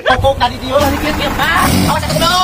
Pokok tadi dia lah dikit ya. Awas aku dulu.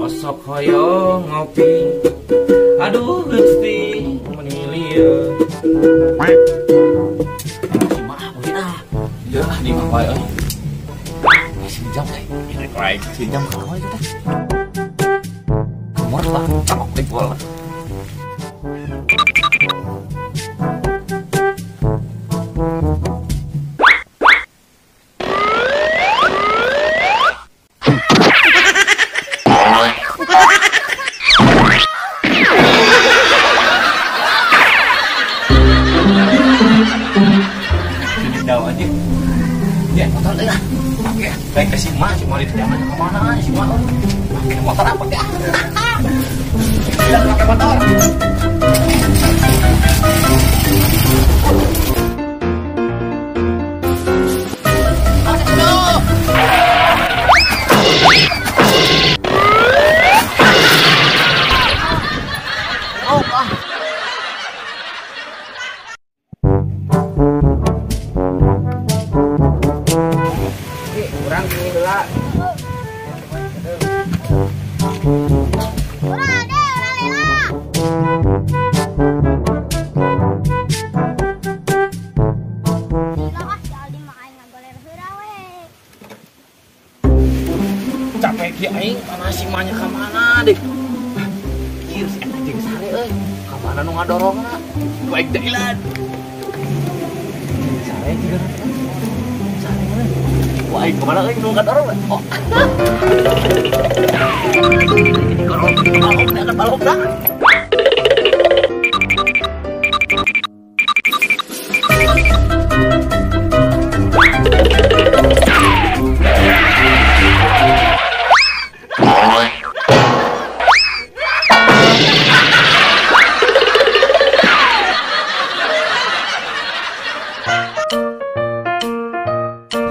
Osok hoyong ngopi, aduh gusti meni lieur. Si mah mungkin ah, ya di mah wae euy. Si jam teh, rek si jam ka wae teh. Umur lah, cakok di bola. Aja. Ya, motor deh lah. Oke, baik ke si Ma, si Ma itu jangan kemana, si Ma. Pakai motor apa ya? Tidak pakai motor. Capek ki aing mana si manya ka mana deh. Ieu si eta jeung sare euy. Ka mana nu ngadorongna? Baik dailan. Sare juga. Sare euy. Wah, aing ka mana euy nu ngadorong? Oh. Golok, balok dah, balok dah.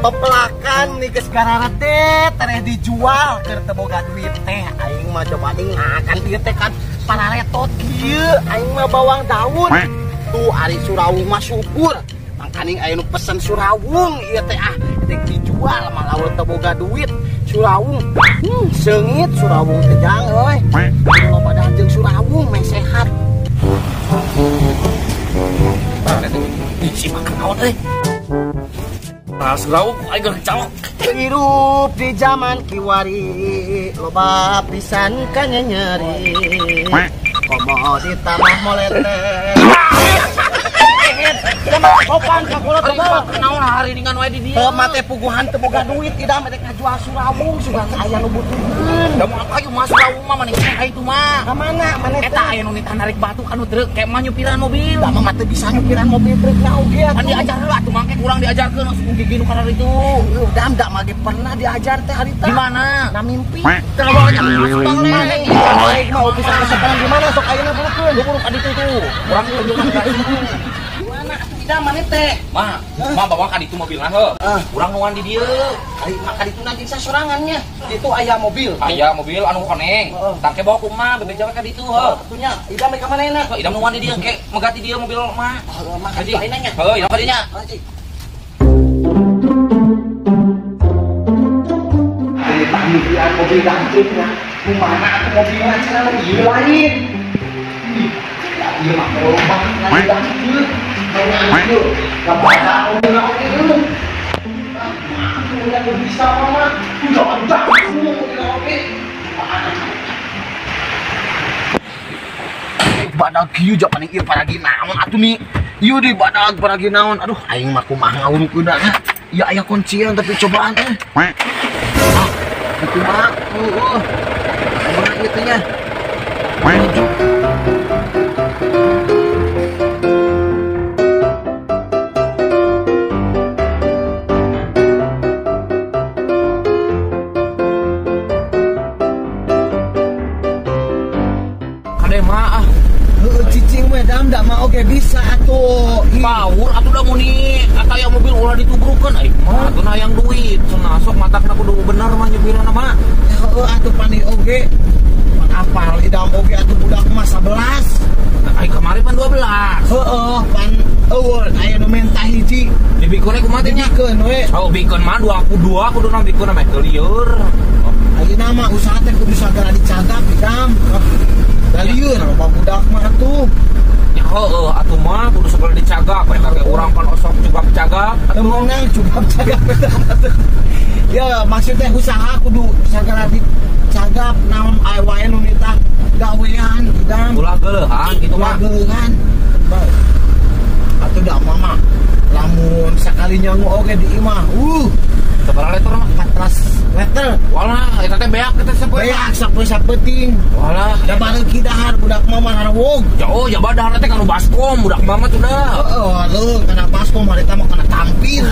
Pepelakan nih geus gararete tereh dijual keur teu boga duit teh aing mah coba aing ieu teh kan pararetot kieu aing mah bawang daun tuh ari surawung mah syukur mangkaning aya nu pesen surawung ieu teh ah teh dijual mah lamun teu boga duit surawung seungit surawung kejang euy loba jeung surawung meh sehat. Ih si makan naon euy. Surawung aing geus calok. Hirup di zaman kiwari loba pisan ka nyeri. Komo ditambah molete. Sopan ka kolot mah naon hari ningan wae di dieu. Heuh mah teh puguhan teu boga duit tidak mah teh ngajual surawung sugan aya nu butuheun. Da moal kayu mah surawung mah maneh ka itu mah. Ka mana maneh eta aya nu nitah narik batu kanu truk kayak mah nyupiran mobil. Da mah teu bisa nyupiran mobil truk na oge atuh. Pan diajar heula atuh mangke kurang diajarkeun langsung gigi nu karar itu. Dam da mah ge pernah diajar teh harita. Di mana? Na mimpi. Teu bawa nya maneh aing mah bisa keseparan di mana sok ayeuna bulukeun. Buruk ka ditu tuh. Urang tunjukkan ka ditu. Tidak mana teh? Ma, ma bawa ka ditu mobilna heuh. Urang nuan di dieu. Ari maka ditu nanti sasorangannya. Ditu aya mobil. Aya mobil anu koneng. Tangke bawa kumaha bebeja ka ditu heuh. Atunya idam ka mana enak? Idam nuan di dieu ke megati dieu mobil mah. Heuh, mah ka ditu ayeuna nya. Heuh, idam ka dinya. Pamikiran mobil dangdutnya. Kumaha atuh mobilna cenah ieu lain. Ih, ieu mah lomba dangdut. Badag kieu japaning ieu paragi naon atuh nih. Ieu di badag paragi naon. Aduh aing mah kumaha ngawurukeunna. Ieu aya kuncian tapi cobaan teh. Ah, kumaha? Heueuh. Kumaha ieu teh nya? mah oge bisa atuh. Power atuh da muni ataya mobil ulah ditubrukeun ai mah atuh hayang duit. Cenah sok matakna kudu bener mah nyupirna mah. Heeh atuh pan oge. Pan apal idam oge atuh budak mah 11. Ai kamari pan 12. Heeh, pan eueuh aya nu menta hiji. Dibikeun kumaha teh nya? Dibikeun we. Oh, bikeun mah 2 kuduna bikeun mah teu lieur. Ayeuna mah usaha teh kudu sagala dicagap idam. Da lieur loba budak mah atuh. Ya heueuh atuh mah kudu sagala dicagap eta ge urang pan osok cugap cagap. Atuh meunang cugap cagap eta. Ya maksudnya usaha kudu sagala dicagap naon aya wae nu nitah gawean idam. Ulah geuleuhan kitu mah. Geuleuhan. Atuh da mama lamun sakali nyangu oge di imah. Sabaraha liter mah? 14 liter. Walah, eta teh beak eta sapoe. Beak sapoe sapeuting. Walah, da bareuki dahar budak mama harwog. Jauh jaba dahar teh kanu baskom budak mama tuh dah. Heeh, leuh kana baskom harita mah kana tampil.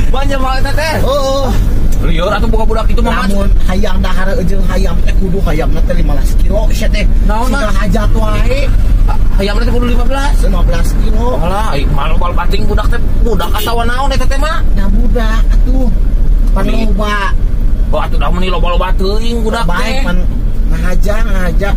Banyak mah eta teh. Heeh. Lieur atuh boga budak itu mah. Lamun hayang dahar jeung hayam teh kudu hayamna teh 15 kilo sia teh. Naon hajat wae. Hayamna teh kudu 15. 15 kilo. Walah, mal bating budak teh budak atawa naon eta teh mah? Da budak atuh. Pan loba. Oh atuh da meuni loba-loba teuing budak teh. Baik pan ngahaja.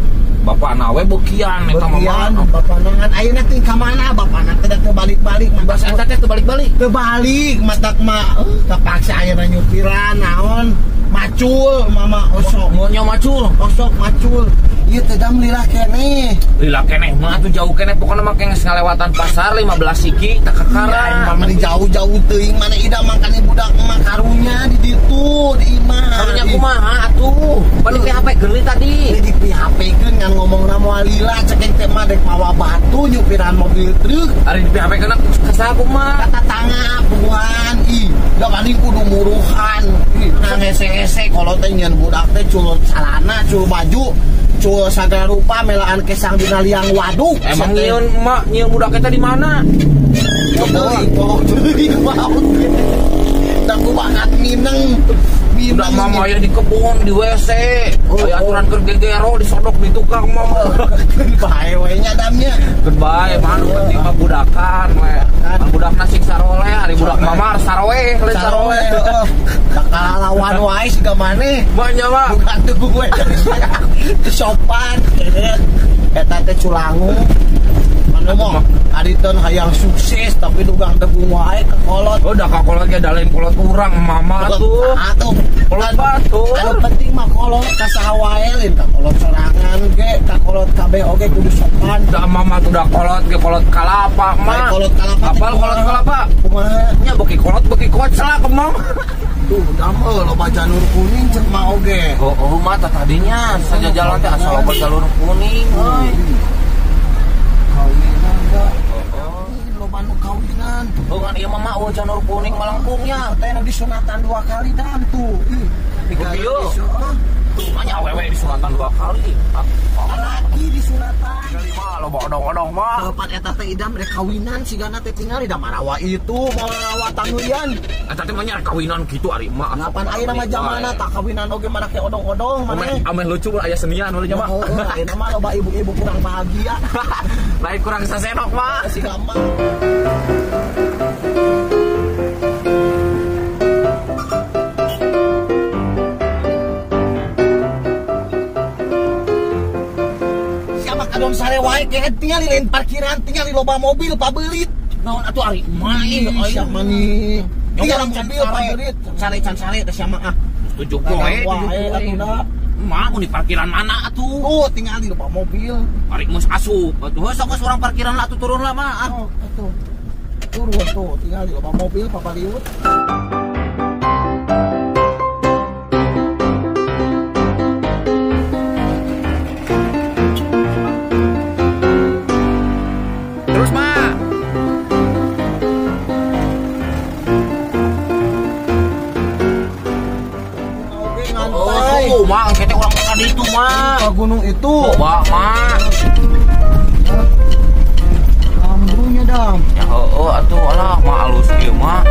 Bapakna we beukian eta mah. Beukian bapakna ngan ayeuna teh ka mana bapakna teh teu balik-balik mah. Eta teh teu balik-balik. Teu balik matak mah kapaksa ayeuna nyupiran naon macul mama osok. Nya macul. Osok macul. Ieu teh dam lila keneh. Lila keneh mah atuh jauh keneh pokona mah geus ngalewatan pasar 15 siki teh kakara. Mah meni jauh-jauh teuing mana ida mangkane budak mah karunya di ditu di imah. Karunya kumaha atuh? Pan di PHP geuli tadi. Di PHP keun ngan ngomongna moal lila cekeng teh mah dek mawa batu nyupiran mobil truk. Ari di PHP keun kasaha kumaha? Kata tangga puguhan ih da paling kudu muruhan. Ih nang hese-hese kolot teh nyeun budak teh cul calana, cul baju. Cul sagala rupa melaan kesang dina liang waduk. Emang nyieun emak nyieun budak eta di mana? Teuing maut. Da kumaha mineng. Budak mama aya di kebun di WC. Aya aturan keur gegero disodok di tukang mama. Bae we nya damnya. Goodbye, mah nu penting mah budakan we. Budakna sing saroleh, ari budak mama saroe, lain saroe. Heeh. Bakal lawan wae siga maneh. Mah nya mah. Bukan teu gue. Teu sopan. Eta teh culangu. Ngomong, ari teh hayang sukses tapi dugang degung wae ka kolot. Oh, da ka kolot ge da lain kolot urang mama atuh. Atuh, kolot batur. Anu penting mah kolot ka saha wae lain ka kolot sorangan ge, ka kolot kabeh oge kudu sopan. Da mama tuh da kolot ge kolot kalapa mah. Kolot kalapa. Apal kolot kalapa? Kumaha? Nya beuki kolot beuki koclak mah. Tuh, damel loba janur kuning cek mah oge. Oh, mah tadinya saja jalan teh asal loba jalur kuning euy. Kawinan da. Loba nu kawinan. Heuh kan ieu mah mah janur kuning malangkungnya. Teh nu disunatan 2 kali dam tuh. Ih, kieu. Tuh mah nya awewe disunatan 2 kali. Laki disunatan. Kali mah loba odong-odong mah. Tempat eta teh idam rek kawinan sigana teh tingali da marawa itu marawa tanguyan. Eta teh mah nya kawinan kitu ari mah. Ngapan ayeuna mah zamana tak kawinan oge marake odong-odong maneh. Ameh lucu aya senian we nya mah. Heeh, ayeuna mah loba ibu-ibu kurang bahagia. Lain kurang sasenok mah. Siga mah. Kadon sare wae ke tinggal di lain parkiran tinggal di loba mobil pabelit. Naon atuh ari mah ih siapa nih? Tinggal mobil pabelit. Sare can sare teh sia mah ah. 7 poe atuh da. Mah mun di parkiran mana atuh? Oh, tinggal di loba mobil. Ari geus asup atuh. Heuh sok geus urang parkiran lah atuh turun lah mah ah. Oh, atuh. Turun tuh tinggal di loba mobil papaliut. Terus mah. Oh, mah kita orang makan itu mah. Ke gunung itu. Coba mah. Ambrunya dam. Ya heueuh atuh alah mah alus ieu mah.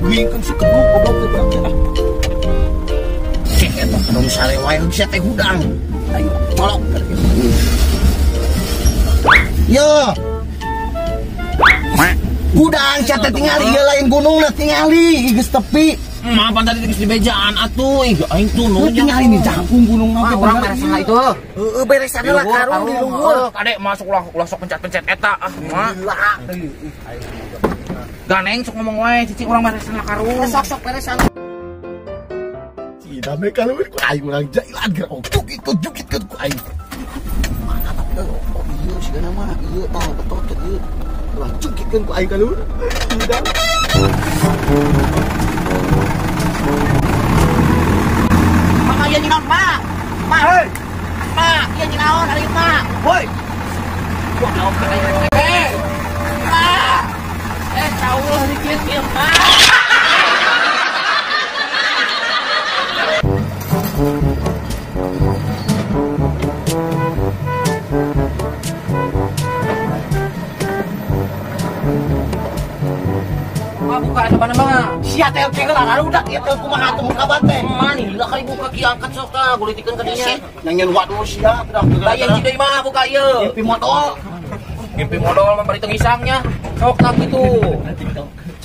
Geuingkeun si keduk goblok teh budak teh. Cek eta kadung sare wae sia teh hudang. Ayo colok. Yo. Hudang sia teh tingali ieu lain gunungna tingali geus tepi. Mah pan tadi geus dibejaan atuh. Ih aing tunu tingali nih jangkung gunung mah urang beres itu. Heeh beres lah karung di luhur. Kadek masuk ulah sok pencet-pencet eta ah mah. Ganeng sok ngomong wae cicing urang beresan lah karung. Sok-sok beresan. Dame kalau ku aing urang jailan geura jukit ku aing. Mana tapi oh ieu sigana mah ieu tah betot teh ieu. Urang jukitkeun ku aing kalur. Mama ieu nyinaon, Pak? Pak. Hei. Pak, ieu nyinaon ari Pak? Hoi. Wah, naon ka ieu? Pak. Cauh dikit ieu, Pak. Buka eta mana mah? Sia teh oke lah ngarudak ieu teh kumaha atuh muka ban teh. Mani lila kali buka kieu angkat sok tah gulitikeun ka dinya. Nyanyian waduh sia budak. Lain deui mah buka ieu. Ngimpi modol. Ngimpi modol mah bari teu ngisangnya. Sok tah kitu.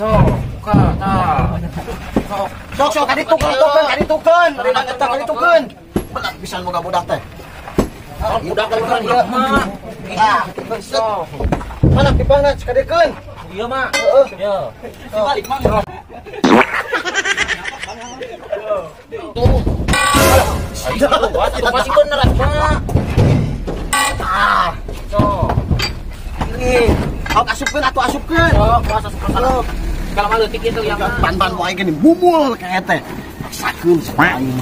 Sok buka tah. Sok. Sok sok kaditukeun kaditukeun. Eta kaditukeun. Bener pisan boga budak teh. Sok budak teh ieu mah. Ah, sok. Mana pipahna kadikeun? Iya mak, iya. Dibalik mak. Tuh, aduh, masih bener mak. Ah, so, ini, kau asupkeun atuh asupkeun. Oh, kuasa asupkeun. Kalau malu leutik itu ya mak. Ban-ban wae gini bumul kayak teh. Paksakeun aing.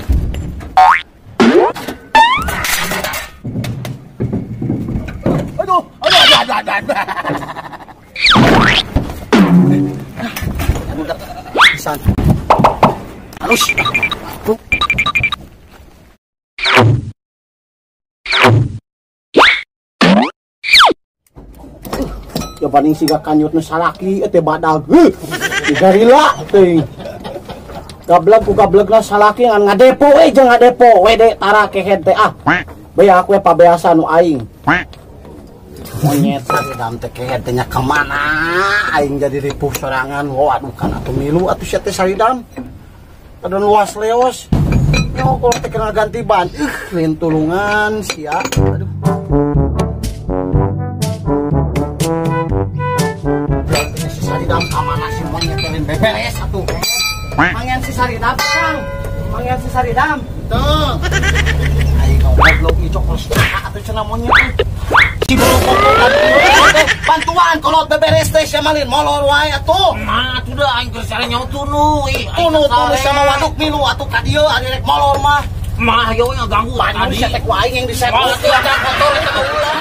Aduh, aduh, aduh, aduh, aduh. Pisan. Halus. Ya paling siga kanyut nu salaki teh badag. Heuh. Garila teuing. Gableg ku gablegna salaki ngan ngadepo we jeung ngadepo we de tara kehed teh ah. Bea aku pabeasa nu aing. Monyet saridam teh kehed teh nya kemana aing jadi ripuh sorangan. Waduh kan atuh milu atuh sia teh saridam. Kadon luas leos. Nyo kalau teh kena ganti ban. Lain tulungan sia. Aduh. Si saridam kamana si monyet teh beberes atuh. Mangian si saridam Kang. Mangian si saridam. Tuh. Aing goblok ieu cokol atuh cenah monyet. Si bantuan kalau beberes teh sia malin molor wae atuh. Mah atuh da aing keur sare nyaho tunu ih. Tunu tunu sama waduk milu atuh ka dieu ari rek molor mah. Mah yo ngaganggu tadi. Sia teh ku aing yang diseput. Mah atuh ada kotor eta mah ulah.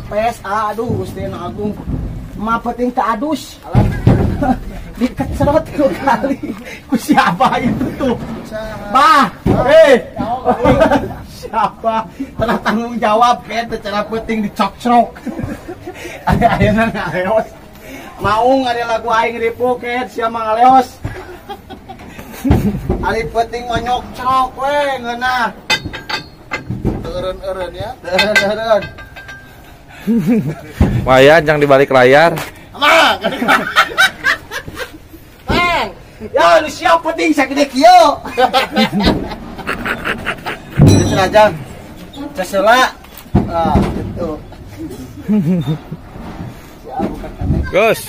Kempes, aduh Gusti Agung. Ma penting tak adus. Dikecerot dua kali. Ku siapa itu tuh? Bah, siapa? Telah tanggung jawab kan secara penting dicokcrok. Ayeuna ngaleos. Maung ada lagu aing ripu ket siapa ngaleos. Ari penting mah nyokcrok we ngeunah. Eureun-eureun ya. Eureun-eureun. Wayan jangan dibalik layar. Amang. Mang. Ya lu siap penting sagede kieu. Geus rajang. Cesela. Ah, gitu. Siap buka kamek. Gus.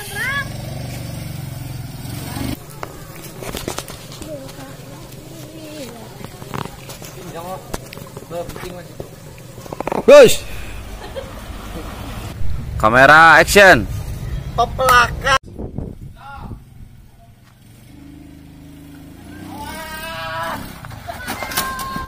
Penting mah situ. Guys. Kamera action. Pepelakan.